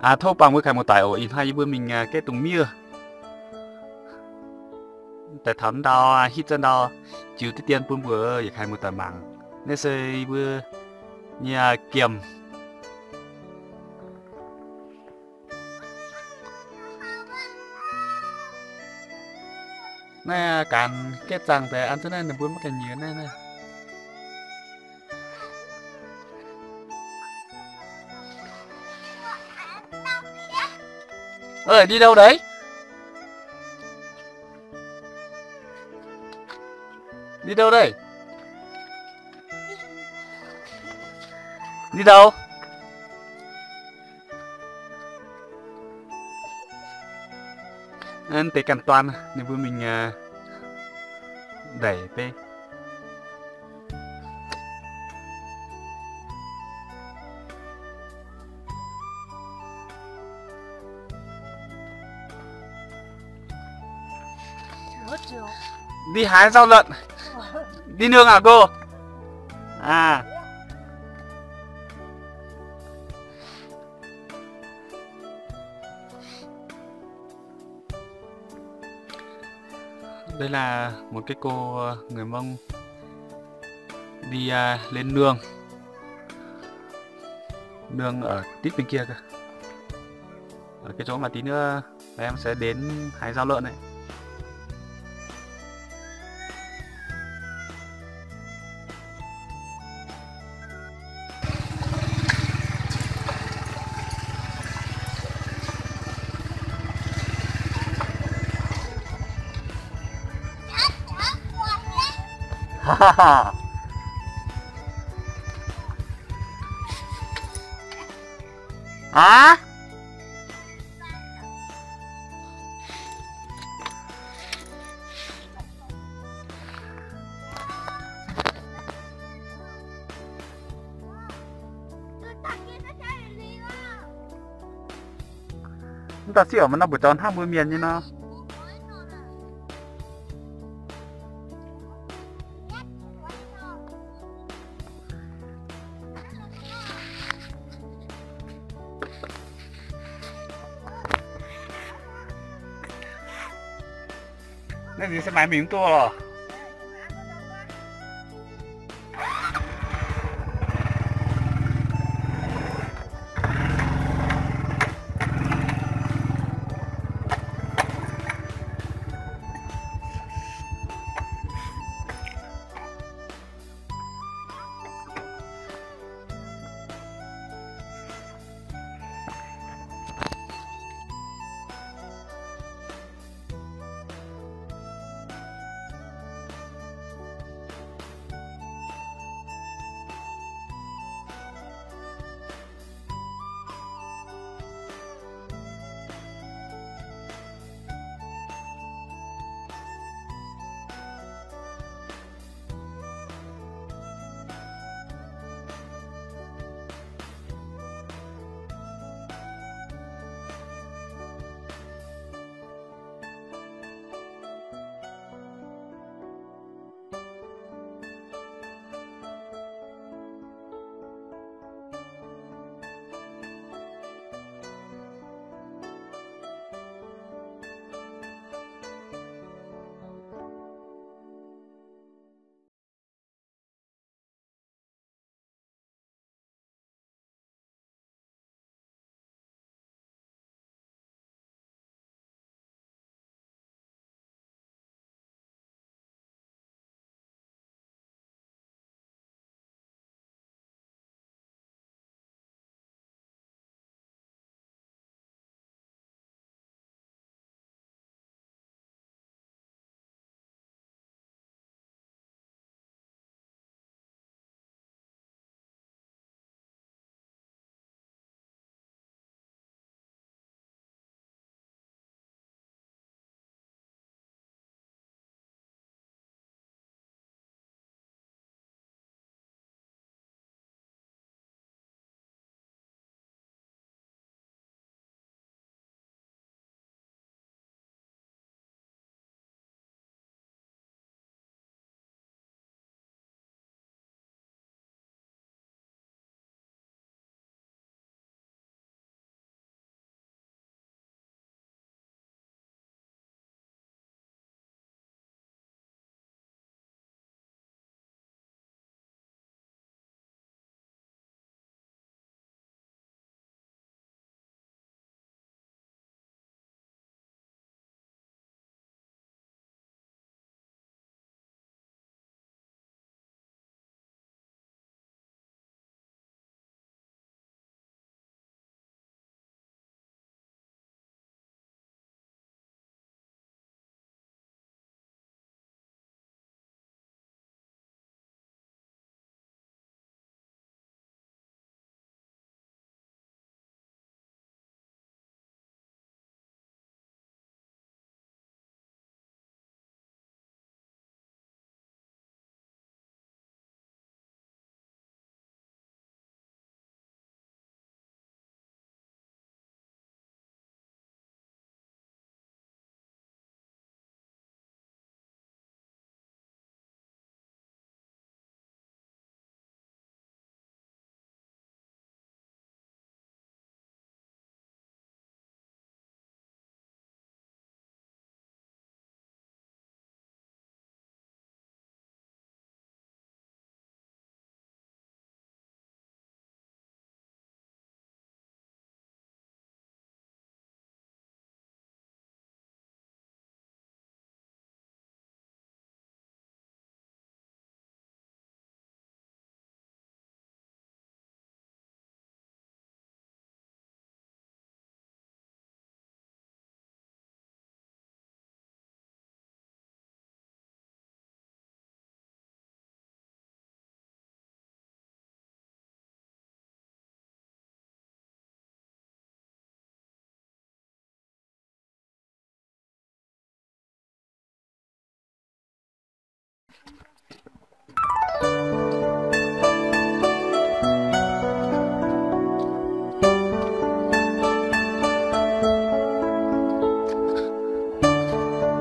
Tov bangc mbuo kaaix muoz-doic oc. Ih hnoi yie mbuo mingh gaeqv dungz miev. Daaih taux ndau hitv za'ndau jiu diqv dien bun mbuo yietc kaaix muoz-doic mangc. Naaiv se yie mbuo nyei giemh. Naaiv ganh gaeqv zaangh deix an zunv naaiv ninh mbuo maiv gaengh nyuoz naaiv. Đi đâu đấy? Đi đâu đây? Đi đâu? Deix ganh duan, ninh mbuo mingh đẩy bê. Đi hái rau lợn. Đi nương à cô? À. Đây là một cái cô người Mông đi lên nương. Nương ở tít bên kia kìa. Ở cái chỗ mà tí nữa em sẽ đến hái rau lợn đấy. Hả? Mv dauh sic mv nor mbuo zoux hnangv mbuo mienh nyei nor. Naaiv nziex se maaiz mingh mv duqv lorqc.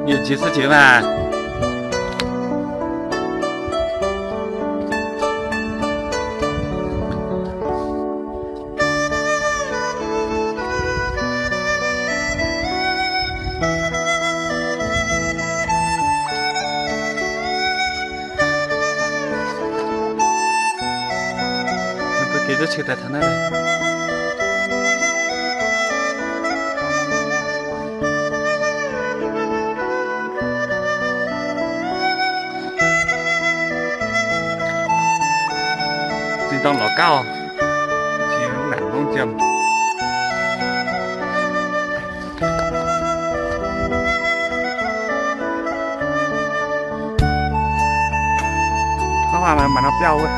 Yie qiex se qiex maah. Mbuo geh duqv qiex daaih taux naaiv. Zinh dorng lorz gauh, qiex naaic longx jiem. Hnangv maaih, maaih nor biauv wuov.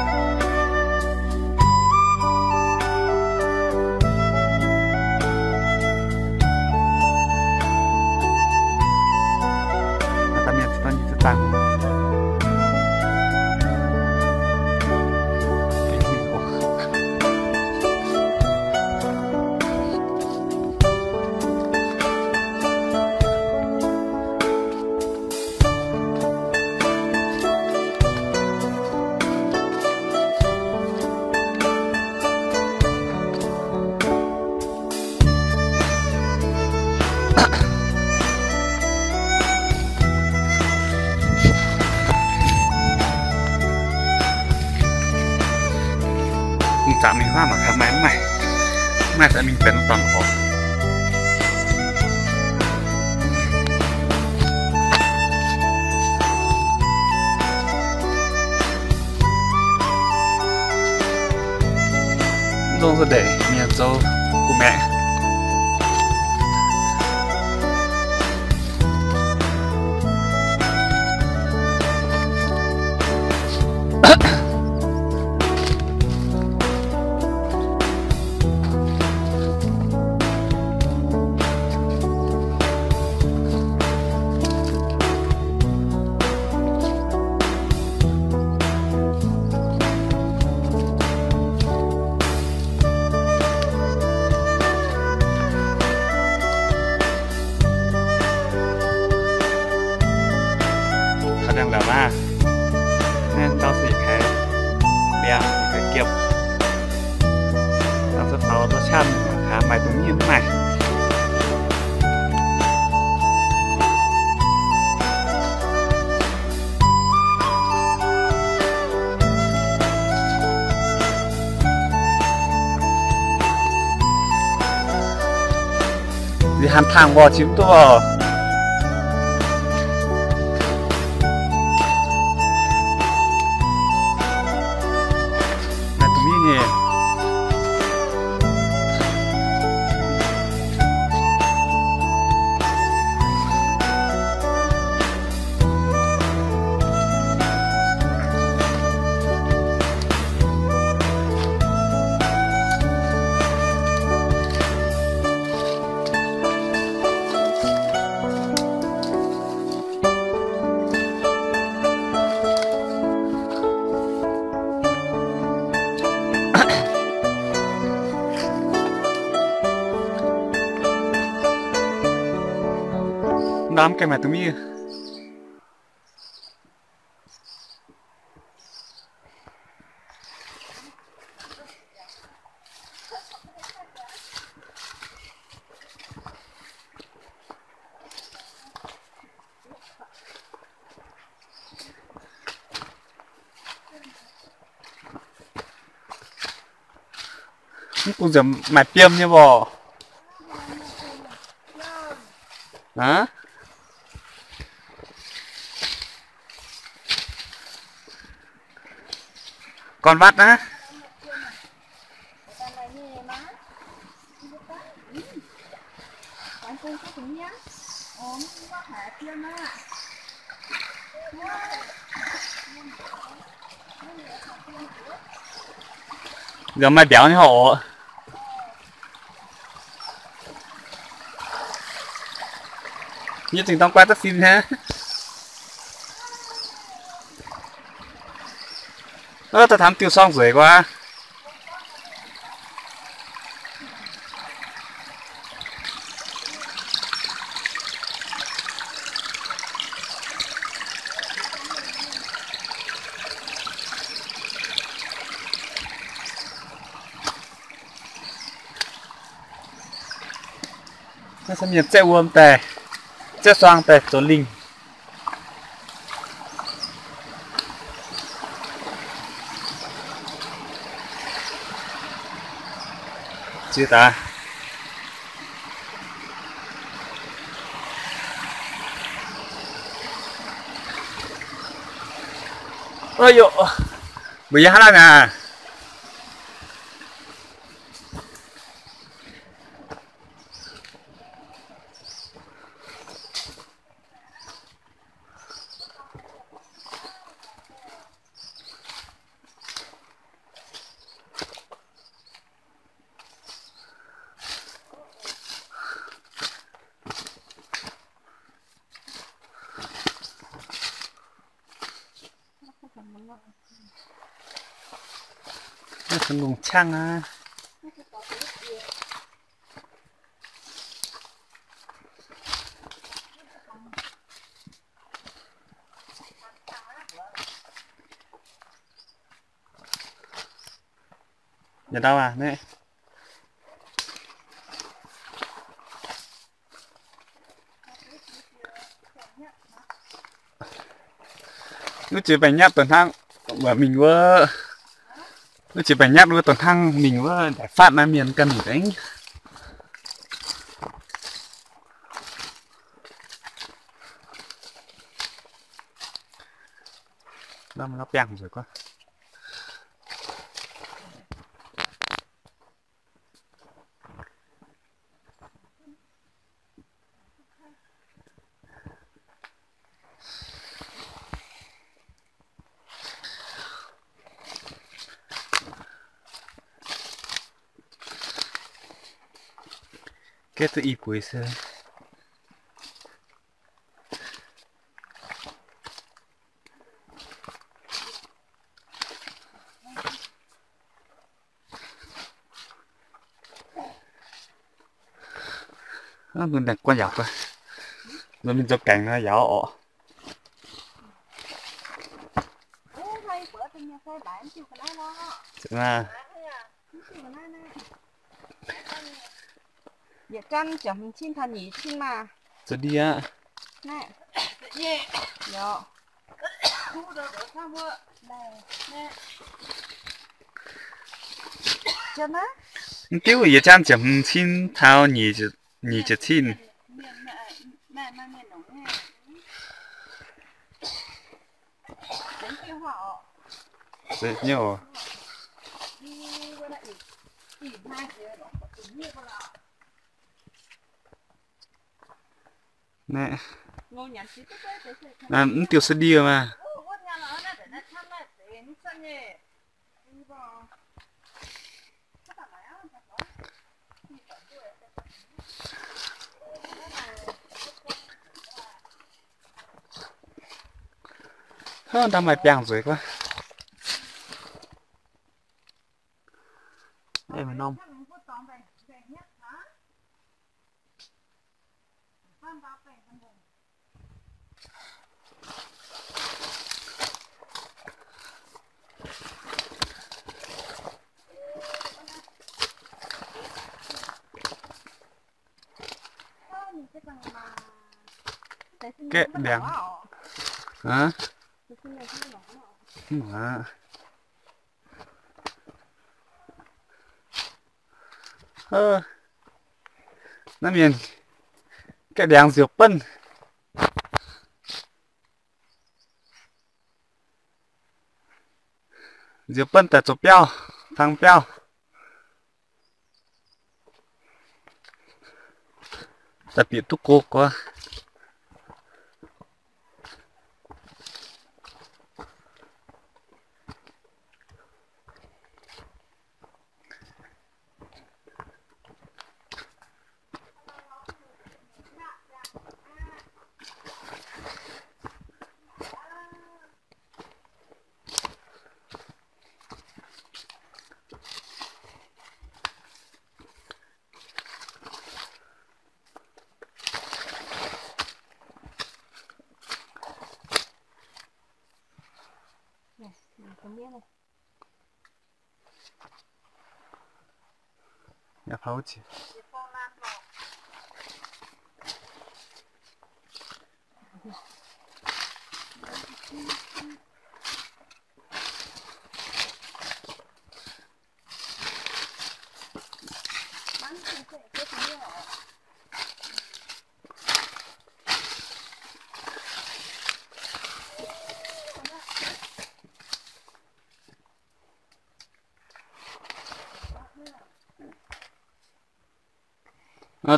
Maaih deix mienh zinh dorng nyei zinh dangh. Mv zanc mingh huaav mangc gaax maaih mv maaih, maaih daaih mingh benx dorngx oc. Mv nzong se ndeic mienh zoux gu'maeqc. Taux ndiangx-ndapc maah. Naaiv ndau sic kaaix mbiaangc, kaaix giepc. Dangh se faaux dorh qanv mangc gaax maaih dungx nyiev mv maaih. Liuz hanx tangh mborqc qiex mv duqv oc. Naaiv dungx mingh nyei. Ndamv gengh maaih dungx mingh. Mv bung nzengc maaih biem nyei mborqc. Aa? Gorn watv naaiv. Nzengc maaih mbiauz nyei horc. Nyei zingh dorng guai daav sin hnangv. Ov, daaih taux diuh sorng nzueic guaax. Naaiv se mienh zaeqv wuom daaih, zaeqv suang daaih zoux lingh. Ziex daaih. Ov yoc, mbuo yiem haaix laanh aqv? Naaiv se lungh qangv aqv. Yietc dauh aac, naaiv. Wuov jiex baengc nyatv dongh hnangv, mingh wuov, wuov jiex baengc nyatv wuov dongh hnangv mingh wuov ndaix fatv naaiv mienh ganh mingh dengv. Biangh nzueic guaax. Gaeqv duqv i bueix se. Mbuo mingh guanh yaac, mbuo mingh zoux gaengh nor yaac oc. Yietc janv ziepc hmz cin taux nyic cin maah. Zoux ndie aqv. Mv diuv yietc janv ziepc hmz cin taux nyic ziepc cin. Naaiv, mv diuh se ndie maah. Hov, ndau maaih biangh nzueic guaax. Norm. Gaeqv ndiangx. Naaiv mienh gaeqv ndiangx nziouc benv. Nziouc benv daaih zoux biauv, tang biauv. Daaih bieqc duqv go guaax. Yaac faaux wuov jiex.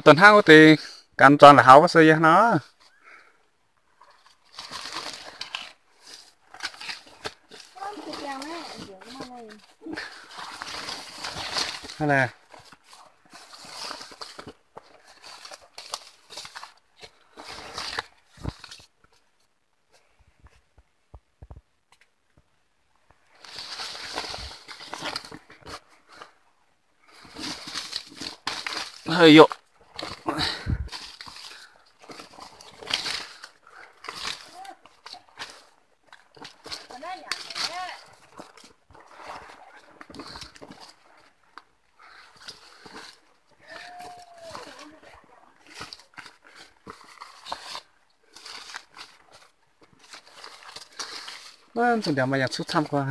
Dongh hnangv wuov deix gan nzuonx la'haux wuov se yie hnangv nor. Hei yoc. Mv zungh ndiangx maaih yangh cuqv camv guaax.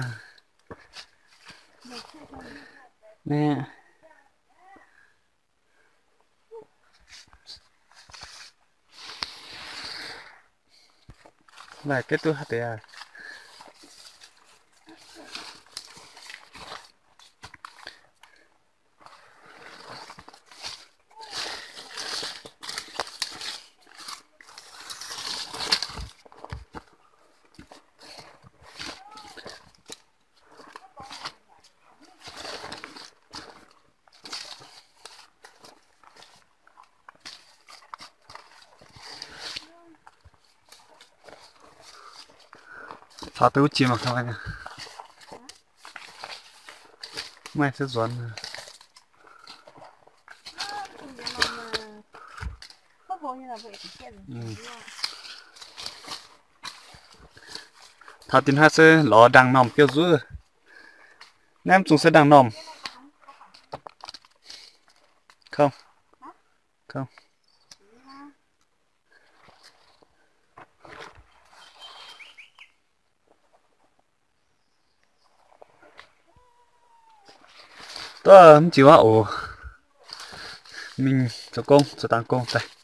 Naaiv laaic ga'duqv haaix deix aqv. Faaux duqv wuov jiex mangc gaax. Maaih se nzuonx. Taux dinh hnoi se lorz ndaangh-normh biouv nzuov. Naaiv mv zungh se ndaangh-normh. Kouv. Kouv. Duqv mv jiex wuov oc. Mingh zoux gong, zoux dangx gong daaih.